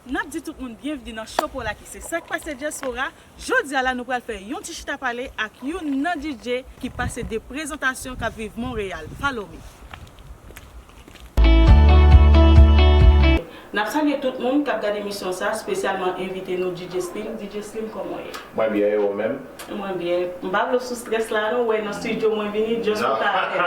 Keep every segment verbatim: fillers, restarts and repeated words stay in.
N ap di tout moun byenvni nan Show Pou Laki. Se sa k pase dyaspora. Jodi a la, nou pral fè yon ti chita pale ak youn nan D J ki pase de prezantasyon k ap viv Monreyal. Follow me. N ap salye tout moun k ap gade emisyon sa, espesyalman envite nou D J Slim. D J Slim, kòman w ye? Mwen byen, e ou menm? Mwen byen. M pa vle w sou strès la non, w wè nan studio mwen vini just pou ta alèz.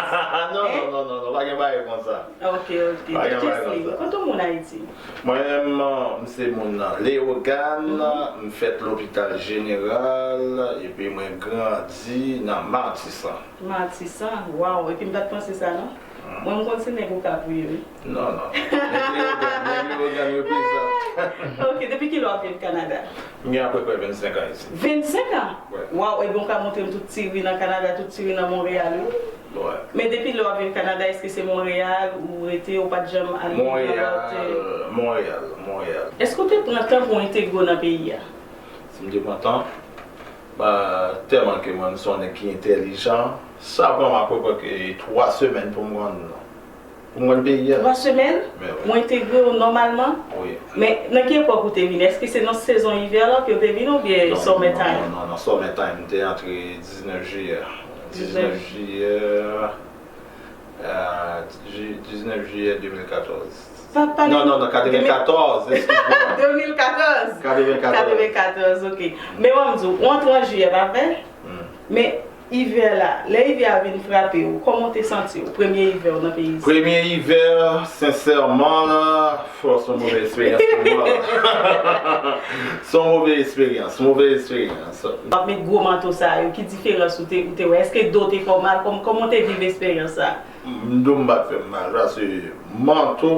Non, non, non, non, non, pa gen bagay konsa. Ok, ok. Pa gen bagay konsa. D J Slim, kote w moun Ayiti? Mwen menm, m se moun nan Leyogàn, m fèt Lopital Jeneral, epi mwen grandi nan Matisan. Matisan, waw, epi m pa t panse sa non. Mwen m konn se nèg Okap ou ye wi. Non, non. Nèg Leyogàn, nèg Leyogàn reprezante. Ok, depi kilè w ap viv Kanada? M gen apeprè vennsenk an isi. Vennsenk an? Wi. Waw, ebyen w ka montre m tout ti ri nan Kanada, tout ti ri nan Monreyal wi. Wi. Men depi lè w ap viv Kanada, èske se Monreyal ou rete, ou pa t janm al viv nan lòt? Monreyal, Monreyal, Monreyal. Èske w te pran tan pou w entegre w nan peyi a? Si m te pran tan, ba, tèlman ke mwen, m se yon nèg ki entèlijan, sa pran m apeprè ke twa semèn pou m rann, pou m rann peyi a. Twa semèn? Men wi. Pou entegre w nòmalman? Wi. Men nan ki epòk ou te vini? Èske se nan sezon ivè la ke w te vini oubyen summer time? Non, non, non, summer time. M te antre diznèf jiyè. Diznèf jiyè, euh, di-, diznèf jiyè de mil katòz. Pa, pa, non, non, non, katrevenkatòz, excuse-moi. De mil katòz. Katrevenkatòz. Katrevenkatòz, ok. Men w ap di w, w antre an jiyè, pa vre? Hmm. Men ivè la, lè ivè a vin frape w, kòman w te santi w, premye ivè w nan peyi sa? Premye ivè, sensèman, la, fò, se yon move eksperyans pou mwen. Se yon move eksperyans, move eksperyans. W ap met gwo manto sa yo, ki diferans ou te, ou te wè? Èske do te fè w mal? Kòm-, kòman w te viv eksperyans sa? M, do m pa t fè m mal, paske manto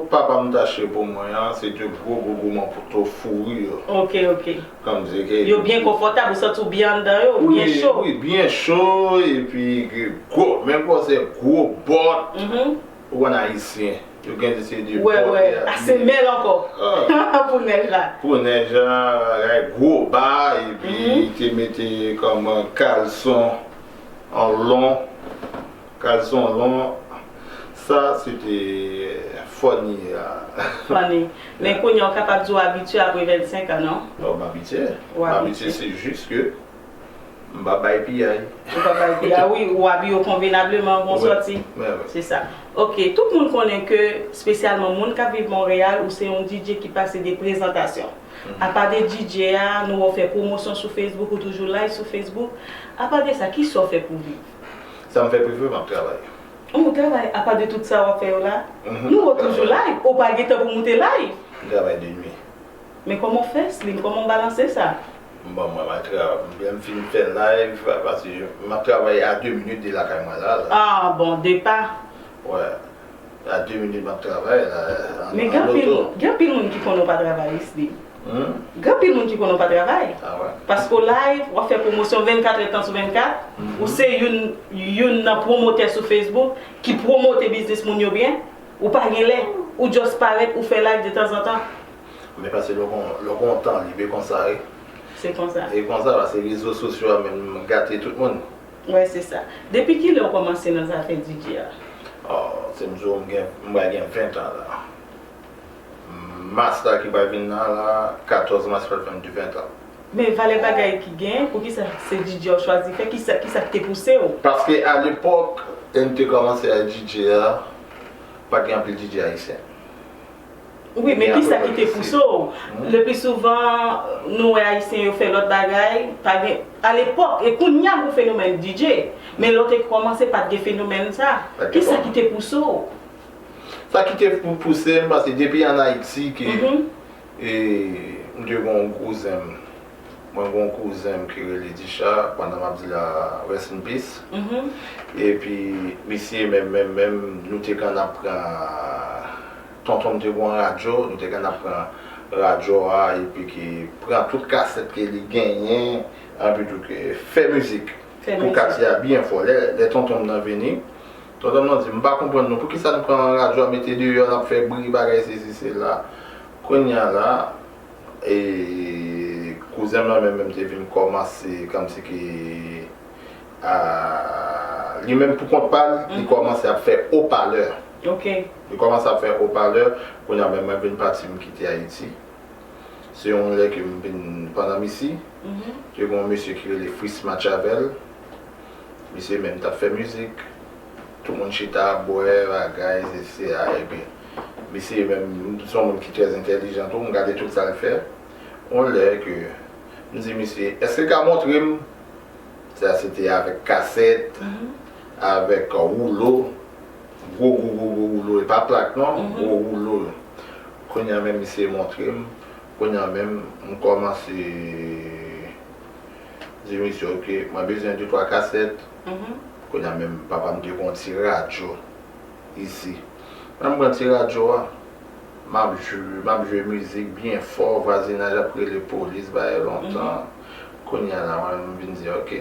papa m t achte pou mwen an, se te gwo, gwo, gwo manto fouri. Ok, ok. Kòmsi ke yo byen konfòtab, ou santi w byen anndan yo, byen cho. Wi, wi, byen cho, epi gwo, men gwo, se gwo bòt. Mhm. Ou konn ayisyen, yo gen se de bòt. Wè, wè, a semèl ankò. Ah. Pou nèj la. Pou nèj la, bagay gwo ba, epi te mete kòm kalson an lon. Kalson lon, sa se te funny a. Funny. Men kounye a w kapab di w abitye apre vennsenk an, non? Non, m abitye. Ou abitye. M abitye, se jis ke m pa bay piyay. Ou pa bay piyay, wi, ou abiye w konvenableman, bon sòti. Wi, wi. Se sa. Ok, tout moun konnen ke, espesyalman moun k ap viv Monreyal, ou se yon D J ki pase de prezantasyon. Mhm. Apa de D J a, nou wè w fè pwomosyon sou Facebook, ou toujou live sou Facebook. Apa de sa, kisa w fè pou viv? Sa m fè pou viv, m ap travay. Ou travay, apa de tout sa w ap fè yo la? Mhm. Nou wè w toujou live, ou pa gen tan pou moute live. M travay de nwi. Men kòman w fè, Slim? Kòman w balanse sa? Bon, mwen, mwen tra-, lè m fin fè live, paske m ap travay a de minit de lakay mwen la, la. Ah, bon, de pa. Wè. A de minit m ap travay la, an, men gen anpil, gen anpil moun ki konnen w pa travay, Slim. Hmm? Gen anpil moun ki konnen w pa travay. Ah wè? Paske w live, w ap fè pwomosyon vennkat èdtan sou vennkat. Mhm. Ou se youn, youn nan pwomotè sou Facebook ki pwomote biznis moun yo byen. Ou pa gen lè, ou just parèt, ou fè live de tanzantan. Men paske lè w gon, lè w gon tan libe konsa, wi. Se konsa. E konsa, paske rezo sosyo a menm gate tout moun. Wè, se sa. Depi kilè w kòmanse nan zafè D J a? Oh, se m di w, m gen, m pral gen ven tan la. Mas la ki pral vin nan la, katòz mas pral fè m di ven tan. Men valè bagay ki gen, poukisa se D J w chwazi fè? Kisa, kisa ki te pouse w? Paske alepòk, lè m te kòmanse ak D J a, pa t gen anpil D J ayisyen. Wi, men kisa ki te pouse w? Le pli souvan, nou wè Ayisyen yo fè lòt bagay, pa gen, alepòk, e kounye a gwo fenomèn D J, men lè w te kòmanse, pa t gen fenomèn sa. Kisa ki te pouse w? Sa ki te pou pouse m, paske depi ann Ayiti ke, e, m te gen yon kouzen m, mwen gen yon kouzen m ki rele Dicha, pandan m ap di la, rest in peace. Epi, misye menm, menm, menm, nou te konn ap pran, tonton m te gen yon radyo, nou te konn ap pran radyo a, epi ki pran tout kasèt ke li genyen, epi tou ke fè mizik pou katye a byen fò. Lè, lè tonton m nan vini, tonton m nan di, "M pa konprann nou, poukisa nou pran radyo a mete deyò, n ap fè bri, bagay sesi, sela." Kounye a la, e, kouzen m nan menm, menm te vin kòmanse, kòmsi ke, a, li menm pou kont pa l, li kòmanse ap fè opalè. Ok. Li kòmanse ap fè opalè, kounye a menm mwen vin pati, m kite Ayiti. Se yon lè ke m vin pandan m isi, ke gen yon mesye ki rele Fris Matchavel. Misye menm t ap fè mizik. Tout moun chita ap bwè, bagay, sesi, sela, epi misye menm, se yon moun ki trè entèlijan tou, m gade tout sa l fè. Yon lè ke m di misye, èske w ka montre m? Sa se te avèk kasèt, avèk woulo, gwo, gwo, gwo, gwo woulo, e pa plak non, gwo woulo. Kounye a menm misye montre m, kounye a menm m kòmanse di misye, ok, mwen bezwen de twa kasèt. Kounye a menm papa m te gen yon ti radyo isi. Mwen m pran ti radyo a, m ap jwe, m ap jwe mizik byen fò, vwazinaj ap rele polis, bagay lontan. Kounye a la, mwen m vin di, ok.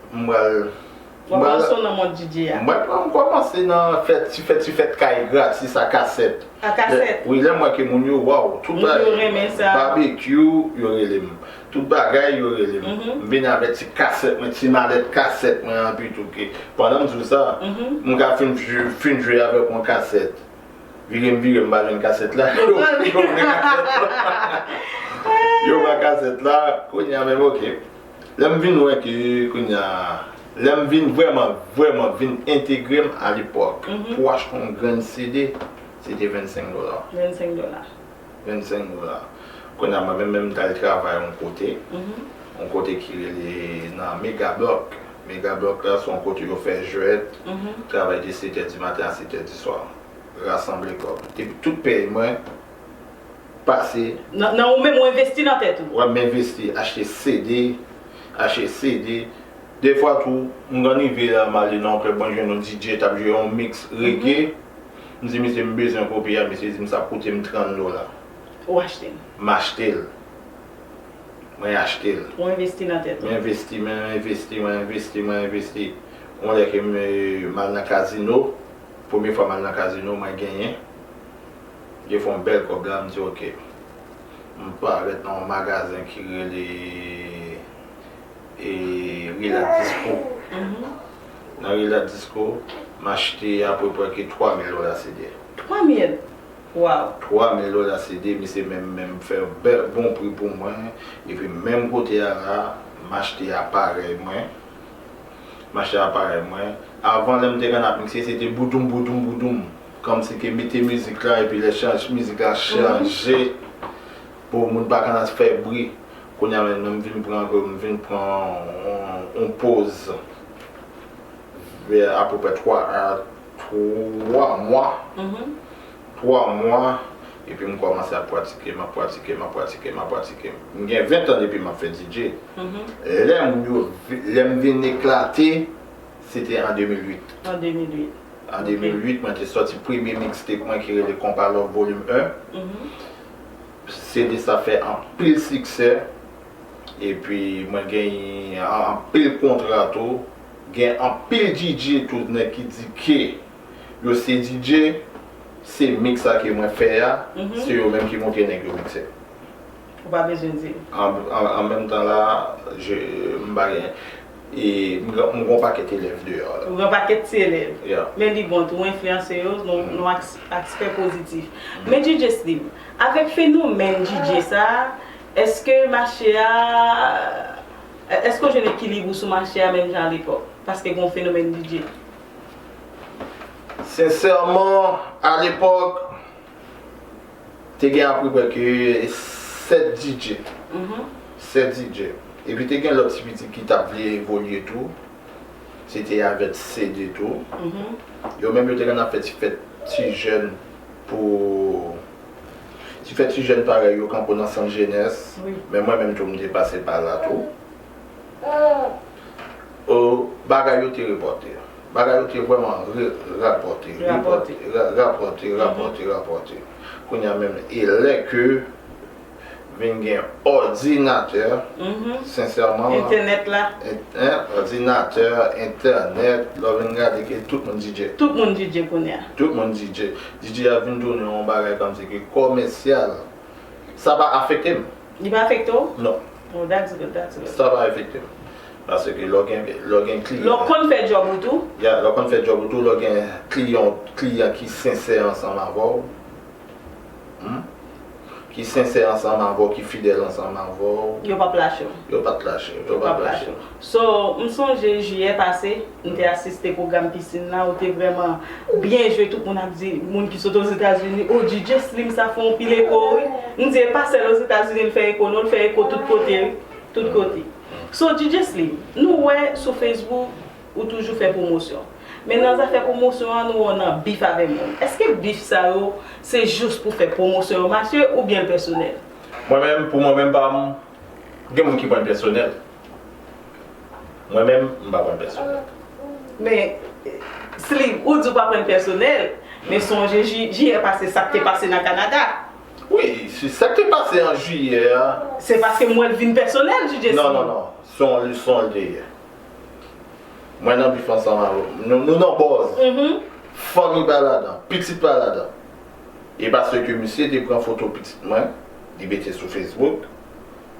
M pral, m pral, m pral kòmanse nan fè ti fèt, ti fèt kay gratis a kasèt. A kasèt. Wi, lè m wè ke moun yo, waw, tout bagay, babekyou, yo rele m. Tout bagay, yo rele m. M vin avèk ti kasèt mwen, ti malèt kasèt mwen an, epi tou ke. Pandan m di w sa, m ka fin jwe, fin jwe avèk yon kasèt. Vire m vire, m pa jwenn kasèt la. Yo pran kasèt la. Yo pran kasèt la. Kounye a menm, ok. Lè m vin wè ke, kounye a, lè m vin vrèman, vrèman vin entegre m alepòk, pou w achte yon grenn C D, se te vennsenk dola. Vennsenk dola. Vennsenk dola. Kounye a, mwen menm, menm m t al travay yon kote, yon kote ki rele nan Mega Block. Mega Block la, se yon kote yo fè jwèt, travay de sèt è di maten a sèt è di swa. Rasanble kòb. Epi tout pèy mwen pase. Nan, nan ou menm, ou envesti nan tèt ou? Wè, m envesti, achte C D, achte C D. Defwa tou, m konn rive la, m ale nan yon klèb, mwen jwenn yon D J t ap jwe yon mix reggae. M di misye m bezwen kopi a, misye di m sa ap koute m trant dola. Ou achte l? M achte l. Mwen achte l. Ou envesti nan tèt ou? Mwen envesti, mwen envesti, mwen envesti, mwen envesti. Yon lè ke m, m al nan kazino, premye fwa m al nan kazino, mwen genyen. Yo fè yon bèl kòb la, m di, ok. M parèt nan yon magazen ki rele, e, Rila Disco. Nan Rila Disco, m achte apeprè ke twa mil dola C D. Twa mil? Waw! Twa mil dola C D, misye menm, menm fè bèl, bon pri pou mwen. Epi menm kote a la, m achte aparèy mwen. M achte aparèy mwen. Avan, lè m te konn ap mikse, se te boudoum, boudoum, boudoum. Kòmsi ke mete mizik la, epi lè chanje, mizik la chanje. Pou moun pa konn ap fè bri. Kounye a menm, m vin pran, m vin pran yon, yon poz. Vè apeprè twa a twa mwa. Twa mwa, epi m kòmanse ap pratike, m ap pratike, m ap pratike, m ap pratike. M gen ven tan depi m ap fè D J. Lè moun yo, lè m vin eklate, se te an de mil uit. An de mil uit. An de mil uit, mwen te sòti premye mixtape mwen ki rele Konpa Love Volume en. C D sa fè anpil siksè. Epi mwen gen an-, anpil kontra tou. Gen anpil D J tou nèg ki di ke yo se D J, se mix sa ke mwen fè a, se yo menm ki montre nèg yo mikse. Ou pa bezwen di l. An, an, an menm tan la, je, m pa gen, e, m gen, m gen yon pakèt elèv deyò la. Ou gen yon pakèt ti elèv. Yeah. Men li bon tou, ou enfliyanse yo nan, nan yon aks-, aspè pozitif. Men D J Slim, avèk fenomèn D J sa, èske mache a, èske w jwenn ekilib ou sou mache a menm jan alepòk? Paske gen yon fenomèn D J. Sensèman, alepòk, te gen apeprè ke sèt D J. Sèt D J. Epi te gen lòt ti pitit ki t ap vle evolye tou. Se te avèk C D tou. Yo menm yo te konn ap fè ti fèt ti jèn pou ti fèt ti jèn parèy yo kanpe nan sant jenès. Men mwen menm tou m te pase pa la tou. O, bagay yo te repòte. Bagay yo te vrèman re-, rapòte, rapòte, ra-, rapòte, rapòte, rapòte. Kounye a menm, e lè ke vin gen òdinatè, sensèman, entènèt la. En-, en, òdinatè, entènèt, lè w vin gade ke tout moun D J. Tout moun D J kounye a. Tout moun D J. D J a vin tounen yon bagay kòmsi ke kòmèsyal. Sa pa afekte m. Li pa afekte w? Non. Oh, that's good, that's good. Sa pa afekte m. Paske lè w gen, lè w gen kliyan. Lè w konn fè djòb ou tou? Ya, lè w konn fè djòb ou tou, lè w gen kliyan, kliyan ki sensè ansanm avè w, Hmm? Ki sensè ansanm avè w, ki fidèl ansanm avè w. Yo p ap lache w. Yo pa t lache w. Yo pa t lache w. So, m sonje jiyè pase, m te asiste pwogram pisin la, ou te vrèman byen jwe, tout moun ap di, moun ki sot Ozetazini, "Oh, D J Slim sa fè yon pil eko, wi." M di, "E pa sèl Ozetazini l fè eko, non, l fè eko tout kote, wi. Tout kote." So, D J Slim, nou wè sou Facebook, ou toujou fè pwomosyon. Men nan zafè pwomosyon an, nou wè w nan bif avè moun. Èske bif sa yo, se jis pou fè pwomosyon yo mache oubyen l pèsonèl? Mwen menm, pou mwen menm pa m, gen moun ki pran l pèsonèl. Mwen menm, m pa pran l pèsonèl. Men, Slim, ou di w pa pran l pèsonèl, men sonje ji-, jiyè pase sa k te pase nan Kanada. Wi, se sa k te pase an jiyè a. Se paske m wè l vin pèsonèl, D J Slim. Non, non, non. Se yon leson l te ye. Mwen nan bif ansanm avè w. Nou, nou nan bòz. Mhm. Fanmi pa ladan, pitit pa ladan. E paske misye te pran foto pitit mwen, li mete sou Facebook,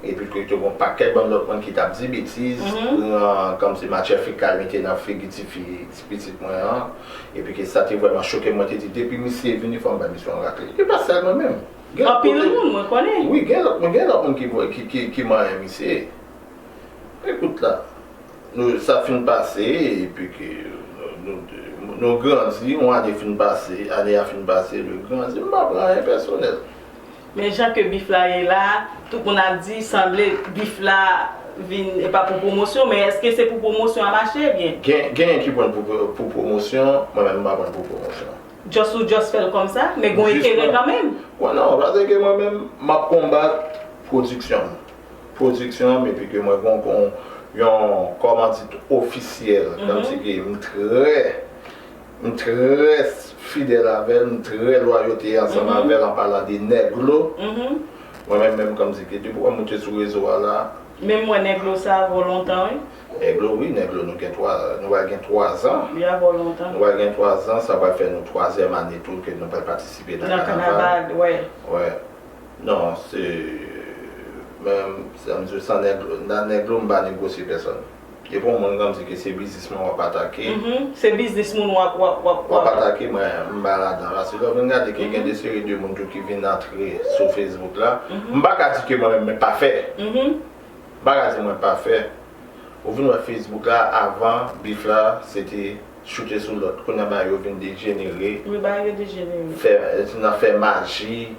epi ke te gon pakèt bann lòt moun ki t ap di betiz, mhm, pran kòmsi machè fekal mete nan figi tifi, ti pitit mwen an, epi ke sa te vrèman choke m, mwen te di, "Depi misye vini, fò m bay misye yon rakle." E pa sèl mwen menm. Gen lòt kote. Anpil moun, mwen konnen. Wi, gen lòt, gen lòt moun ki, ki, ki, ki manyen misye. Ekout la, nou, sa fin pase, epi ke nou, nou, nou grandi, yon ane fin pase, ane a fin pase, nou grandi, m pa pran anyen pèsonèl. Men jan ke bif la ye la, tout moun ap di, sanble bif la vin, e pa pou pwomosyon, men èske se pou pwomosyon a mache, ebyen? Gen, gen ki pran l pou, pou pwomosyon, mwen menm m pa pran l pou pwomosyon. Just ou just fè l kòmsa, men gon enterè kanmenm. Jis mwen. Wè non, paske mwen menm, m ap konbat pwodiksyon m. Pwodiksyon an, epi ke mwen gon, gon yon kòmandit ofisyèl, mhm, kòmsi ke m trè, m trè fidèl avè l, m trè lwayote ansanm, mhm, avè l, an palan de Nèglo. Mhm. Mwen menm, menm kòmsi ke depi w wè m moute sou rezo a la. Menm mwen Nèglo sa avè w lontan, wi. Nèglo, wi, Nèglo, nou gen twa, nou va gen twa zan. Wi, avè w lontan. Nou va gen twa zan, sa va fè nou twazyèm ane tou ke nou pral patisipe nan kanaval. Nan kanaval, wè. Wè. Non, se, men, sa m di w, san Nèglo, nan Nèglo, m pa negosye pèsonn. E pou yon moun kòmsi ke se biznis mwen w ap atake. Mhm. Se biznis moun w ap, w ap, w ap, w ap atake, mwen, m pa ladan. Paske lè w vin gade ke gen, mhm, de seri de moun tou ki vin antre sou Facebook la, mhm, m pa ka di ke mwen menm mwen pafè. Mhm. M pa ka di mwen pafè. Ou vin wè Facebook la, avan, bif la, se te choute sou lòt. Kounye a, bagay yo vin dejenere. Wi, bagay yo dejenere. Fè, nan fè maji,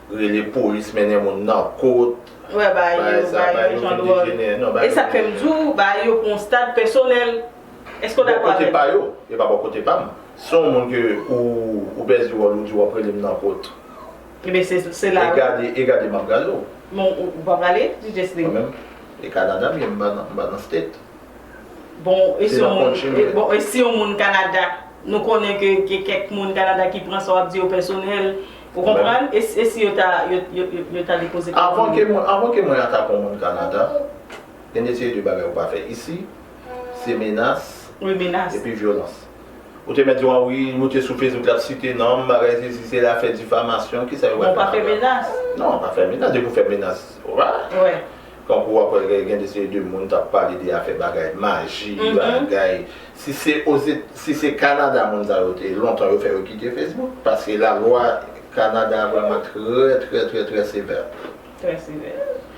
rele polis, mennen moun nan kot. Wè, bagay yo, bagay yo vin dejenere. Non, bagay yo vin dejenere. E sa k fè m di w, bagay yo pran yon stad pèsonèl. Èske w dakò avè m? Bò kote pa yo, e pa bò kote pa m. Si yon moun ke ou, ou pèdi wòl, ou di w ap rele m nan kot. Ebyen, se, se la. E gade, e gade m ap gade w. Bon, ou, ou pa prale, D J Slim? Mwen menm, e Kanada m ye, m pa nan, m pa nan state. Bon, e si yon moun, e, bon, e si yon moun Kanada, nou konnen ke gen kèk moun Kanada ki pran sa w ap di yo pèsonèl, ou konprann? E, e si yo ta, yo, yo, yo, yo ta depoze plent kont ou? Avan ke mwen, avan ke mwen atake yon moun Kanada, gen de seri de bagay ou pa fè isi, se menas, wi, menas, epi vyolans. Ou te mèt di w, a wi, moute sou Facebook, l ap site non m, bagay sesi, sela, fè difamasyon, kisa yo pral fè la? Bon, pa fè menas. Non, pa fè menas, depi w fè menas, wè. Wè. Kankou w ap wè gen, gen de seri de moun t ap pale de afè bagay maji, mhm, bagay. Si se Oze-, si se Kanada moun sa yo te, lontan yo fè yo kite Facebook, paske lalwa Kanada vrèman trè, trè, trè, trè sevè. Trè sevè.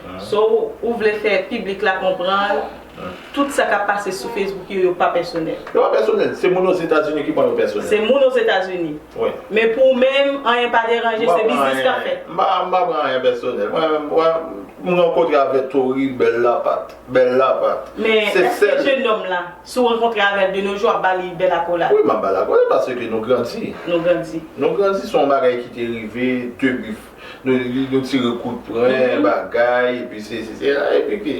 Mhm. So, ou vle fè piblik la konprann, mhm, tout sa k ap pase sou Facebook yo, yo pa pèsonèl. Yo pa pèsonèl. Se moun Ozetazini ki pran yo pèsonèl. Se moun Ozetazini. Wi. Men pou ou menm, anyen pa deranje, se biznis k ap fèt. M pa, m pa pran anyen pèsonèl. Mwen, mwen, m rankontre avè Tori, bèl lapat. Bèl lapat. Men èske jennonm la, si w rankontre avè l de nos jours, w ap ba li bèl akolad? Wi, m ap ba l akolad paske nou grandi. Nou grandi. Nou grandi, se yon bagay ki te rive, de bif. Nou, nou tire kout pwen, mhm, bagay, epi se, se, se la, epi ki,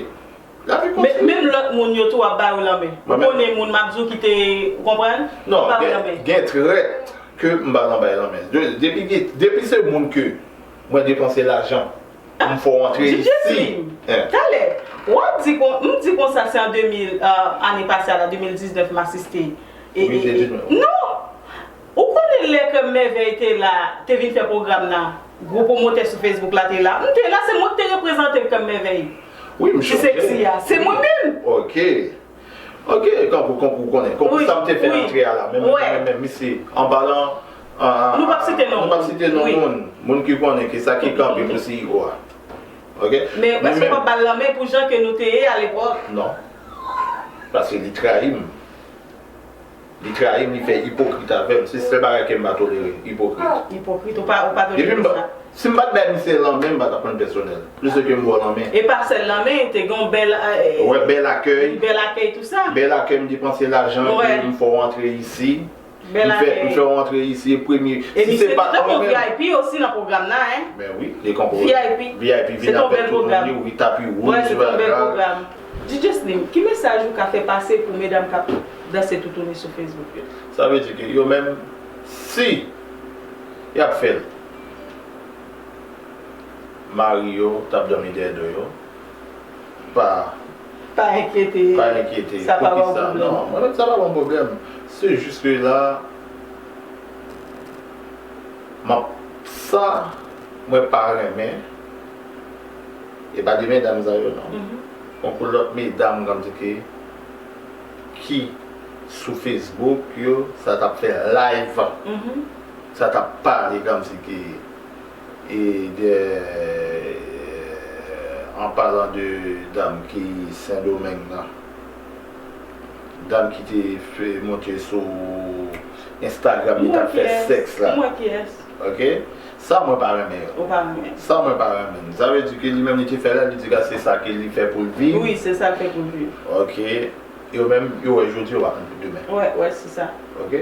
lavi kontinye. Men, menm lòt moun yo tou ap ba yo lanmen. Ou konnen moun m ap di w ki te, ou konprann? Non, gen, gen trèt ke m pa nan bay lanmen. De, depi, depi se moun ke mwen depanse lajan pou m fè w antre isi. Talè, w ap di kon, m di konsa se an de mil, euh, ane pase a la, de mil diznèf m asiste. E, wi, e, e, non! Ou konnen lè Krèm Mèvèy te la, te vin fè pwogram nan, gwo pwomotè sou Facebook la te la. M te la, se mwen ki te reprezante Krèm Mèvèy. Wi, m chonje. Ti seksi a, se mwen menm. Ok. Ok, kankou, kankou w konnen. Kankou sa m te fè antre a la. Men, men, men, men, misye, an palan, Ah, Nou p ap site non nou p ap moun. Site non Wi. Moun. Moun ki konnen ki sa ki kanpe pou C E O a. Ok? Men Nou èske w menm- p ap ba l lanmen pou jan ke nou te ye alepòk? Non. Paske li trayi m. Li trayi m, li fè ipokrit avè m. Se sèl bagay ke m pa tolere, ipokrit. Ipokrit, ou pa, ou pa Depi tolere m pa, sa. Si m pa t bay misye lanmen, m pa t ap pran l pèsonèl. Plis ke m ba w lanmen. E pa sèl lanmen, te gen yon bèl, eh, Wè, bèl akèy. Yon bèl akèy, tou sa. Bèl akèy, m depanse lajan Wè. Ke m fè w antre isi. Bèl M fè, akèy. M fè w antre isi, e premye. E Si misye se pa te tankou mwen menm. V I P osi nan pwogram nan, en. Men wi, li konpò. V I P. V I P Se vin ton avèk bèl tout moun pwogram. li, wi, tapi Wè, wouj, se ton bèl bagay. Pwogram. D J Slim, ki mesaj ou ka fè pase pou medam k ap danse toutouni sou Facebook yo? Sa vle di ke yo menm, si y ap fè l, mari yo t ap dòmi dèyè do yo. Pa, Pa enkyete. Pa enkyete. Sa pa ba w Poukisa? Pwoblèm. Non, mwen menm sa pa ban m pwoblèm. Se jis ke la, m ap, sa, mwen pa renmen, e pa de medam sa yo non. Mhm. Konkou lòt medam, kòm di ke, ki sou Facebook yo, sa t ap fè live. Mhm. Sa t ap pale, kòm si ke, e de, an palan de dam ki Sendomeng nan. Dam ki te fè monte sou Instagram, li t ap fè sèks la. Mwen kiyès? Ok? Sa mwen pa renmen yo. Ou pa renmen. Sa mwen pa renmen. Sa vle di ke li menm li te fè la, li di ke se sa ke li fè pou l viv. Wi, se sa l fè pou l viv. Ok. Yo menm, yo wè jodi, yo pa konn pou demen. Wè, wè, se sa. Ok.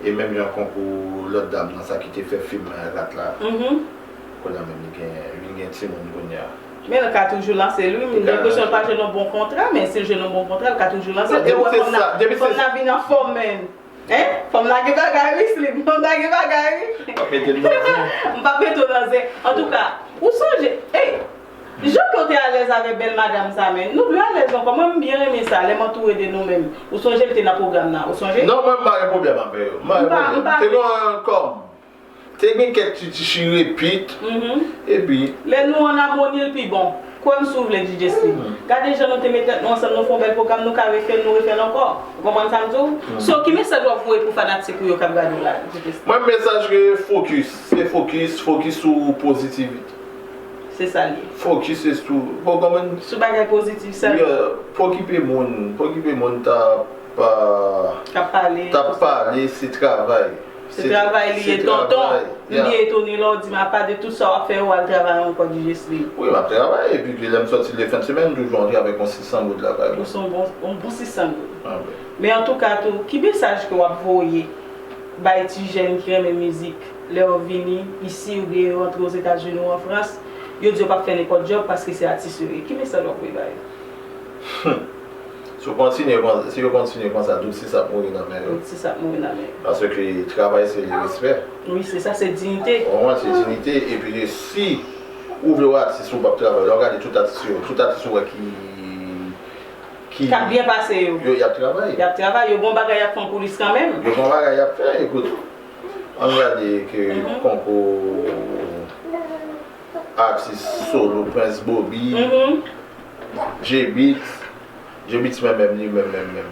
E menm jan konkou lòt dam nan sa ki te fè fim rat la. Mhm. Kounye a menm li gen, li gen timoun kounye a. Men l ka toujou lanse l, wi. M gen enpresyon l pa jwenn yon bon kontra, men si l jwenn yon bon kontra, l ka toujou lanse l. E wè, fòm nan, fòm nan vin anfòm, men. Hein? Fòm nan gen bagay, wi, Slim. Fòm nan gen bagay, wi. Ap mete l nan zen. M p ap mete w nan zen. Antouka, ou sonje, ey, jan ke w te alèz avèk bèl madanm sa, men, nou dwe alèz ankò. Mwen, m byen renmen sa, lè m antoure de nou menm. Ou sonje l te nan pwogram nan, ou sonje? Non, mwen, m pa gen pwoblèm avè yo. M pa gen pwoblèm. Te gen yon kòm. Te gen kèk ti ti chirepit. Epi. Lè nou an amoni, l pi bon. Kwè m si w vle, D J Slim. Gade jan nou te met tèt nou ansanm, nou fè yon bèl pwogram, nou ka refè l, nou refè l ankò. Ou konprann sa m di w? So, ki mesaj w ap voye pou fanatik ou yo k ap gade w la, D J Slim? Mwen, mesaj ke fokis. Se fokis, fokis sou pozitivite. Se sa l ye. Fokis se sou, ou konprann? Sou bagay pozitif sèlman. Yeah, pa okipe moun, pa okipe moun t ap, k ap pale, t ap pale, se travay. Se travay li ye, tonton. M byen etone lè w di m apa de tout sa w ap fè yo, w al travay ankò, D J Slim. Wi, m ap travay, epi ke lè m sòti le fen de semèn, m toujou antre avèk yon sis san goud lakay mwen. Ou se yon bon, yon bon sis san goud. Ah, wi. Men antouka tou, ki mesaj ke w ap voye bay ti jèn ki renmen mizik, lè yo vini isi oubyen yo antre Ozetazini ou an Frans, yo di yo p ap fè nenpòt djòb paske se atis yo ye? Ki mesaj w ap voye ba yo? Si w kontinye konsa, si yo kontinye konsa, tout sis ap mouri nan men yo. Tout sis ap mouri nan men yo. Paske travay se le respè. Wi, se sa, se diyite. Ou konprann, se diyite. Epi si ou vle w atis, ou p ap travay. Lè w gade tout atis yo, tout atis ou wè ki, ki K ap byen pase yo. Yo, y ap travay. Y ap travay, yo gon bagay y ap fè an koulis kanmenm. Yo gon bagay y ap fè, ekout. Ann gade ke konkou atis solo, Prince Bobby, J-Beatz, J-Beatz menm menm li menm menm menm.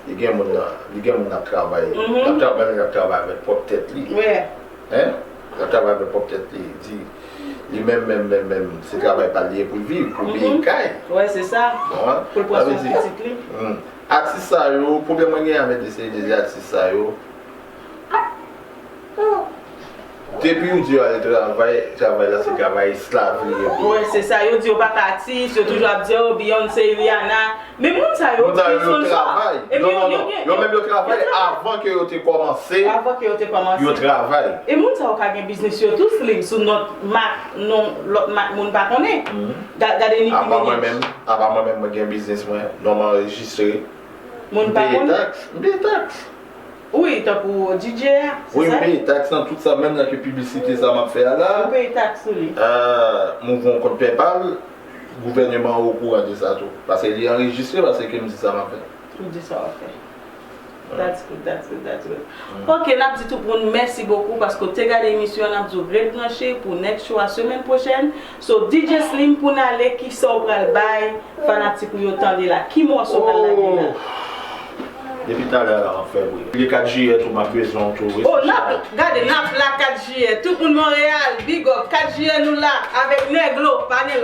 Li gen moun nan, li gen moun ap travay. L ap travay, l ap travay avèk pwòp tèt li. Hein? L ap travay avèk pwòp tèt li. Di, li menm menm menm menm, se travay pa l li ye pou l viv, pou l peye kay. Wè, se sa. Bon, hein? Pou l pran swen pitit li. Atis sa yo, pwoblèm mwen gen avèk de seri de atis sa yo, depi ou di yo al travay, travay la se travay esklav li ye pou yo. Wè, se sa, yo di yo pa ka atis, yo toujou ap di, oh, Beyoncé, Rihanna. Men moun sa yo, Moun sa yo, sou yo l travay. Epi Non, yo, non, yo non. gen, Yo menm yo travay yo travay. Avan ke yo te kòmanse. Avan ke yo te kòmanse. Yo travay. E moun sa yo ka gen biznis yo tou, Slim, sou nòt mak, non, lòt mak moun pa konnen. Ga- Gade Nicki Apa mwen Minaj. Menm, apa mwen menm, mwen gen biznis mwen, non, m anrejistre. Moun pa M peye konnen. Taks, m peye taks. Wi, tankou D J a, se Wi, m sa? peye taks nan tout sa, menm nan ke piblisite sa m ap fè a la. Ou peye taks sou li. Euh, m ouvri yon kont PayPal, gouvènman an okouran de sa tou. Paske li anrejistre, paske m di sa m ap fè. Ou di sa w ap fè. That's good, that's good, that's good. Ok, n ap di tout moun mèsi bokou paske w te gade emisyon an, n ap di w ret branche pou next show a semèn pwochèn. So, D J Slim, pou n ale, kisa w pral bay fanatik ou yo tande la? Ki mòso w pral lage la? Oh. Depi talè la w ap fè bri. Li kat jiyè tou, m ap bezwen w tou, wi. Oh, n ap, gade, n ap la kat jiyè. Tout moun Monreyal, big up. Kat jiyè nou la avèk Neglo, pa gen lòt.